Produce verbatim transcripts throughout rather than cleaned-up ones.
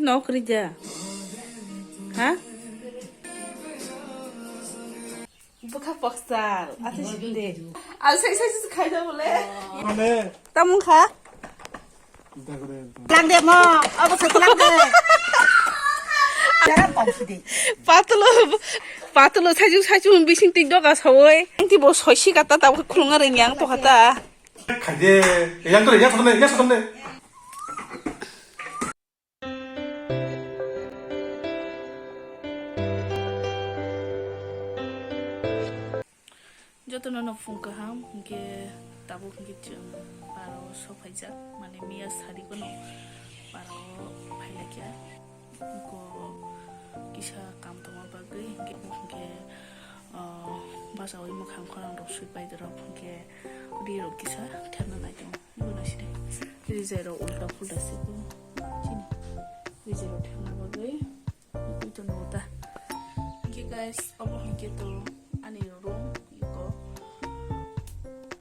Nok rija. Ha? Bwkha pakchal. Ate sinde. Al sai sai sai khai da bole. Mane. Tamung kha? Lang de mo. Abo se lang de. Jara pom sidi. Patulo, patulo saju saju bising tik doga sawoi. Engti bo soisi kata ta khulunga rengyang to kata. Khai de. Yang to yang to ne, yang to ne. Jotono no phung kaham, hinkhe tabuk hinkhe chwng parao sophaijak, mane miya sarikono parao phailaikha. Hinkhe kisa kam tongma bagwi hinkhe, hinkhe, ah, bachaui mwkhang khorang rok sui paidorok hinkhe ri rok kisa thepna naitongo. Ibo naiside. Rijai rok ulta pulta se bo. Chini. Rijai rok thepna bagwi. Ito no ta. Hinkhe guys, obo hinkhe to ani room iko.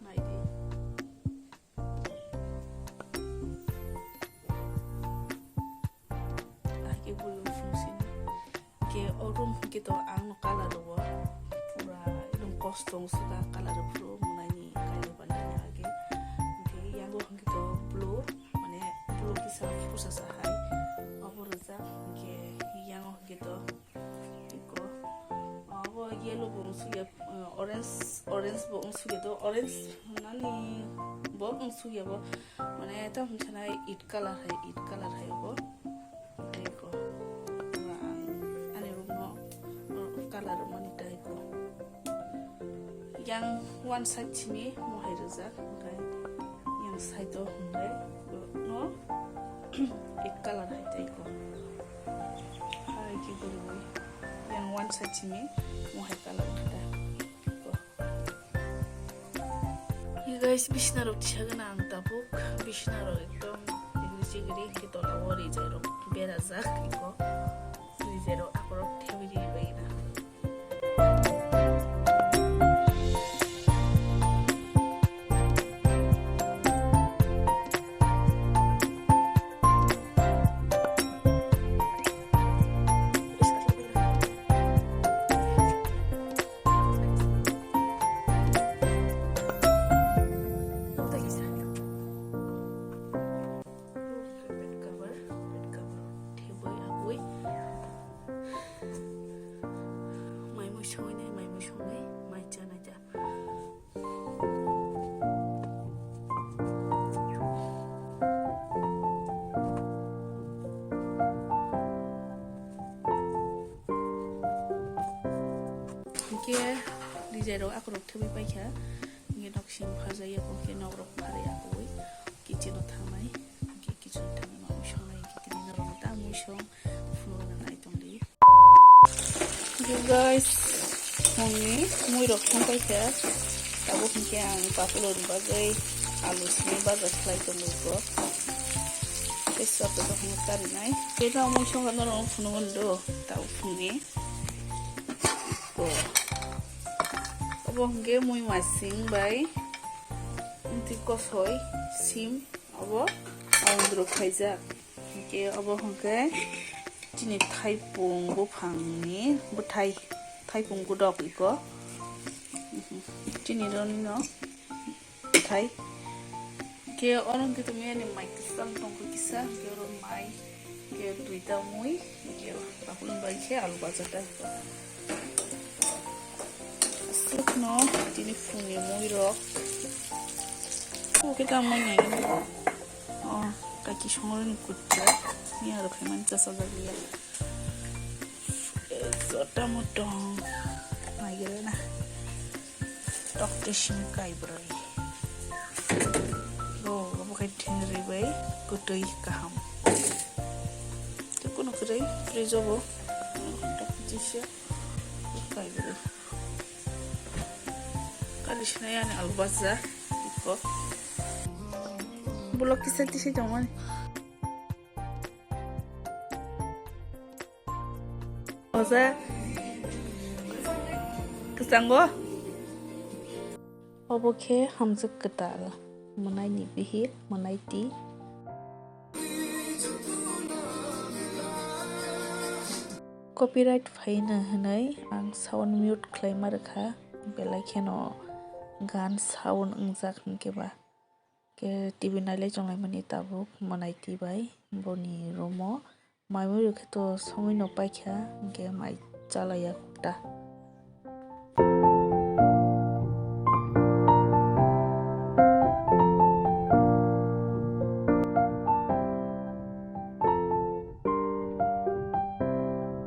Naidi. Ahike bulu fungsini. Ke o room ke to ang no color ro. Pura ilung kosto suka color ro puro munani kayo pandani age. Ke yango hingke to blue, mane blue kisa fusa sa hai. Obo rajak ke yango hingke to iko. Obo yellow bo sugya, orange, orange bo sugya to orange nani bo sugya bo. Mane ta hwnwi sanai it color hai, it color hai obo. Tei ko, ani room no, uh, color mani tai ko. Yang one side simi mohai rijak, hwnkhe yang side o hwnkhai no it color hai tai ko. Hai ki gurui yang one side simi mohai color khe ta ko. Hey guys, bisna rok tisa gana ang tabuk, bisna rok ekdom egri chegri, hingke tola o rijai rok berajak, iko rijai rok akorok thebri bai na. Bed cover, bed cover thebwi abwi. Mai mui songnai, mai mui songnai, mai chanai ta. Hingke rijai rok akorok thebwi paikha, hingke nok simi pharjak ya, hingke nok rok pharwi akwui kitchen o thangnai, hingke kitchen o thangwi ma mui songnai, hingke tini norok ta mui song phunukna nai tongdi. Hingke guys, phungni mui rok thang paikha, tabuk hingke ang papulo ni bagwi alu simi baja khlai tongwi ko, tei sota tongwi karinai, tei ta mui songkha norok phunukgo do tabuk phungni. Obo hwnkhe mui masing bai mtwi kosoi sim obo aundro khaijak. Hwnkhe obo hwnkhe chini thaipung buphangni bwthai, thaipung godok iko. Chini roni no. Thai. Ke oro hwnkhe tongmani mai kwchang tongkha kisa, ke oro mai ke duita mui, ke bakul bai khe alu baja ta. Aswkno tini phungni mui rok. Oke ta mui nai. Oh, kaki songorni kutya. Ni aro khaimani chasajak liya. Jota motong naigra na. Tok tei simi kai bwrwi. Bo, bo khai thengri bai kwtwi kaham. Tei kunu kwrwi fridge o bo. Tok tei simi kai bwrwi. Kali sinai ani alu baja. Iko. Bulok kisa tisi tongmani. Oja kwchango. Obo khe hamjwk kwtal, mwnaini bihik, mwnaiti. Copyright phaino hwnwi ang sound mute khlaima rwkha, belai kheno gan sound wngjak hwnkhe ba. Khe T V nailai chonglaimani tabuk mwnaitwi bai boni room-o. Mai mui rwkhe to somoi no paikha, hwnkhe mai chalaiya kukta.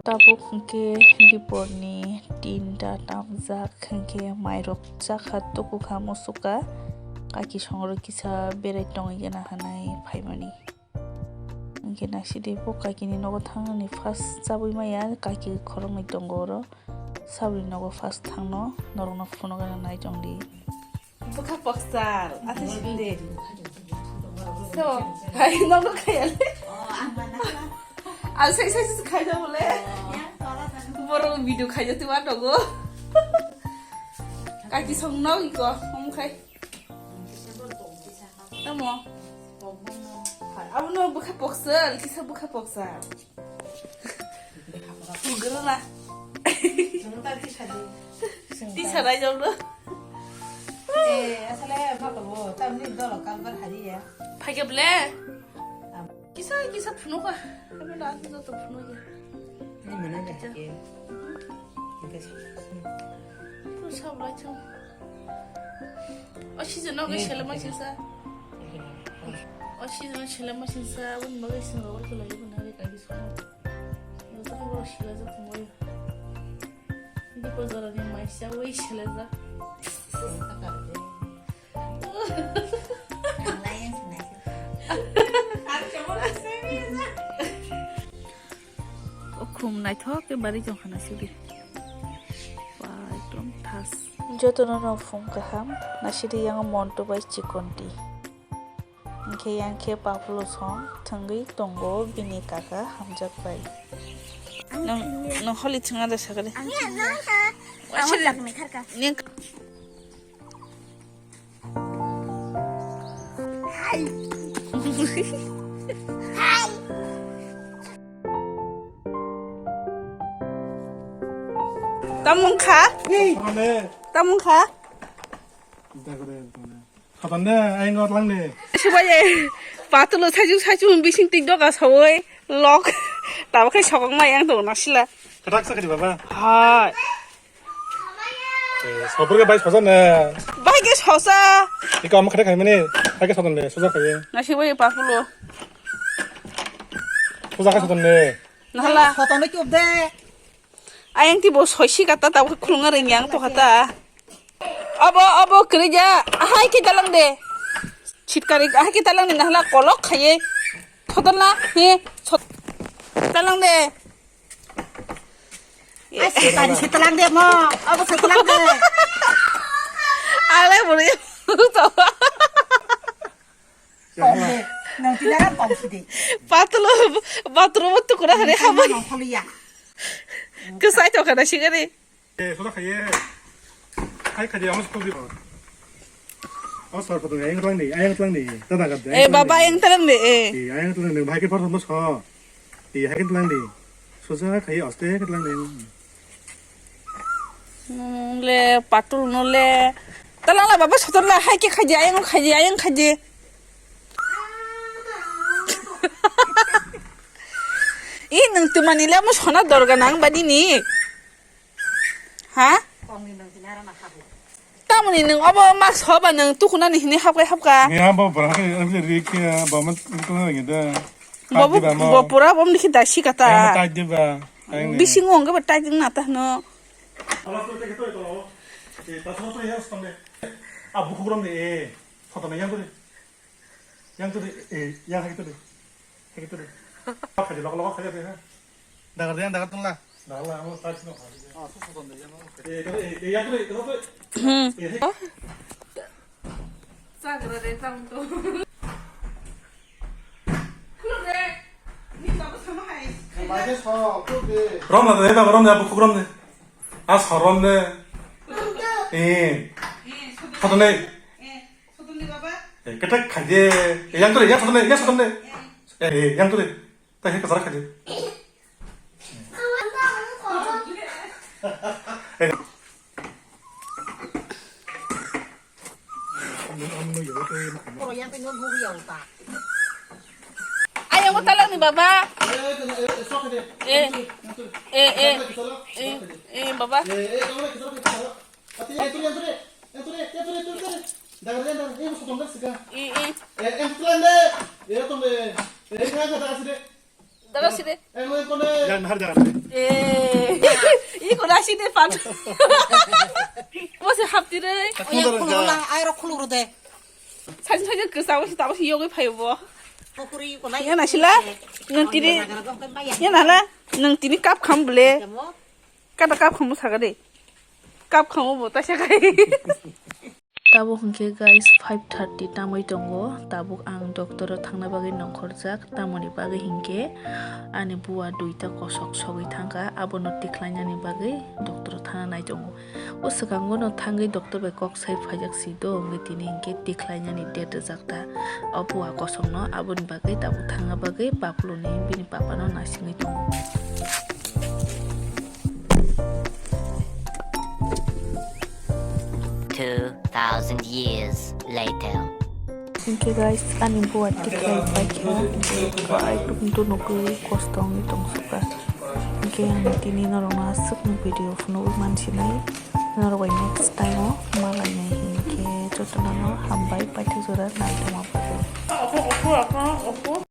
Tabuk hwnkhe diporni tinta tamjak, hwnkhe mairok chakha, tukukha, musukkha, kaki songrok kisa berai tongwi gana hinwi phaimani. Hwnkhe naisidi bo kakini nogo thangnani first chabwi maya, kaki khoroknwi tongo oro. Saboni nogo first thangno norokno phunukna nai tongdi. Bwkha poksal, asa sinde. So, hai nogo khayale. Al sai sai sai khaida bole. Boro video khaida tu wa nogo. Kaki song nogi ko, hum khai. Tamo. Hai, abono bwkha poksal, kisa bwkha poksal. Bugrana. Tisa rai jom do. Eh, asale baka bo, tamni dolo kalbar hari ya. Phage ble. Kisa kisa phunuka. Abono ati joto phunuka. Ni mana ya ke. Ko sablai chong. O season no selama singsa. O season no selama singsa, win bagai singa wai kala ibu nari kagi song. Yo tani bo sila ja kumoy. Di ko jara ni mai sa wai sila ja. Ang layan sinai. Ang coba sini ja. O khum naithok khe bari jong khana sidi. Ba ekdom thas. Jotono no phung kaham, nasidi yang monto bai chikon di. Hwnkhe yang khe papulo song thwngwi tongo bini kaka hamjak bai. Nang, nang holi thwngna da sakali. Ang thwngya. Ang holi thwngya. Ning Tamung kha? Tamung kha? Khatan de, ayang kau telang de. Sibai, patulo sajung sajung bising tik doga sawoi lok. Tabo khai sokong ma yang dong nasila. Katak sakari baba. Hai. Eh, sabur ke bai sosa ne. Bai ke sosa. Iko ama khade khai mani. Hai ke soton de, sosa khai. Nasi bai papulo. Sosa khai soton de. Nahala. Soton de kyub de. Ayang ti bo soisi kata ta khulunga ring yang to kata. Abo, abo kerja. Hai ke talang de. Chitkari, hai ke talang de nahala kolok khaye. Soton la, he, sot-, talang de. Ai, setani setelang de mo. Abo setelang de. Ale buri. Tong de. Nang tinara tong sidi. Patlo, bathroom tu kura hare hamai. Nang kholiya. Kesai to kana sigari. Eh, soda khaye. Hai khaye, amo sokdi. Oh, sir, photo yang tlang ni, yang tlang ni. Tada kat. Eh, baba yang tlang ni, eh. Eh, yang tlang ni, bhai ke photo mo so. Eh, hai ke tlang ni. Sosa khaye, aste ke tlang ni. Hmm, le, patul no le. Tala la, baba, sotor la, hai ke khaye, yang khaye, yang khaye. Ih, nung tumani le, mo sona dorga nang bani ni. Ha? Tamoni nung obo ma soba nung tukunani hini hapkai hapka. Ni abo bra ke ri ke ba ma tuna ngi da. Bobo bo pura bom dikhi da sikata. Ai ma tai de ba. Bisi ngong ke ba tai na ta no. Abu khubram ni e. Photo na yang tu ni. Yang tu de, eh, yang hai tu de. Hai tu de. Khaji lok lok khaji de ha. Dagar de, dagar tungla. Dagar la, amo touch no khaji de. Ah, su su don de, yang. Eh, tu de, eh, yang tu de, tu de. Hmm. Eh, hai. Sagra de tang tu. Khuluk de. Ni baba sama hai. Rom na de, baba rom de, abu khuk rom de. As horom de. Eh. Photo ne. Eh, ketek khaide. Eh, yang tore, yang sotone, yang sotone. Eh, eh, yang tore. Ta he kasar khaide. Ayang ko talang ni baba. Eh, eh, eh, eh, baba. Eh, eh. Daga side. Yang har jaga. Eh, iko na side pat. Mo se hapti re. Oya khuluk lang, ai ro khuluk ro de. Sajin sajin kesa mo se tamo se yogoi phayo bo. Pokori ko nai. Yang na sila. Nang tini. Yang na la. Nang tini kap kham ble. Kata kap kham saga de. Kap kham bo ta saga. Tabuk hinkhe guys, five thirty tamwi tongo. Tabuk ang doctor o thangna bagwi nongkhorjak, tamoni bagwi hinkhe ani bua duita kosok sogwi thangkha, abono tikhlainani bagwi doctor o thangna nai tongo. O swkango no thangwi doctor bai kok sai phaijak si do, wngwi tini hinkhe tikhlainani date rwjak ta o bua kosokno, aboni bagwi tabuk thangna bagwi Papluni bini papano naisingwi tongo. Two thousand years later. Hinkhe guys, ani bua tikhlai paikha, hinkhe bai nugwi kosto wngwi tongsukha. Hinkhe ang tini norokno aswkno video phunugwi mansinai. Norok bai next time o malainai hinkhe jotono hambai paithak jora naitoma.